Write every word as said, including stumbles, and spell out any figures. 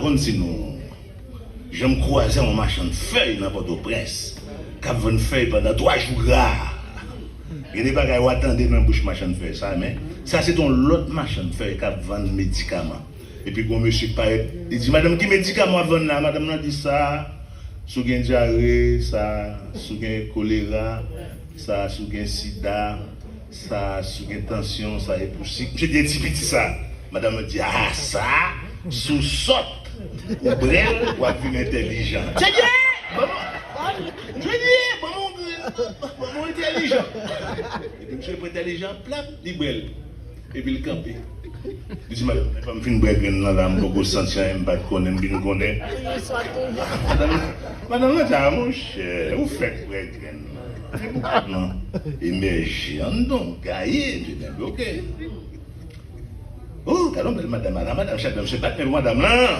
Konn si nou janm kwaze yon machann fèy nan Pòtoprens k ap vann fèy pandan twa jou gra. Gen de bagay w a tande nan bouch machann fèy sa, men sa se t yon lòt machann fèy k ap vann medikaman. Epi gen yon mesye k parèt, li di, "Madanm, ki medikaman w ap vann la?" Madanm nan di, "Sa si w gen dyare, sa si w gen kolera, sa si w gen sida, sa si w gen tansyon, sa e pou sik." Misye di, "E ti piti sa?" Madanm nan di, "A, sa si w sòt, ou brè l, w ap vin entèlijan." Misye di, "E! Ban m, misye di, e! Ban m yon grenn, ban m yon entèlijan." Epi misye pran entèlijan, plap, li brè l. Epi l kanpe. Li di, "Madanm, lè m fin bwè grenn nan la, m poko santi anyen, m pa t konnen, m vin konnen." Madanm, madanm nan di, "A, monchè, ou fèk bwè grenn nan. Epi w pa nan emèje anndan, w gaye." Li di, "Oke." O, gade yon bèl madanm, ala madanm, chak lè misye bat men pou madanm lan.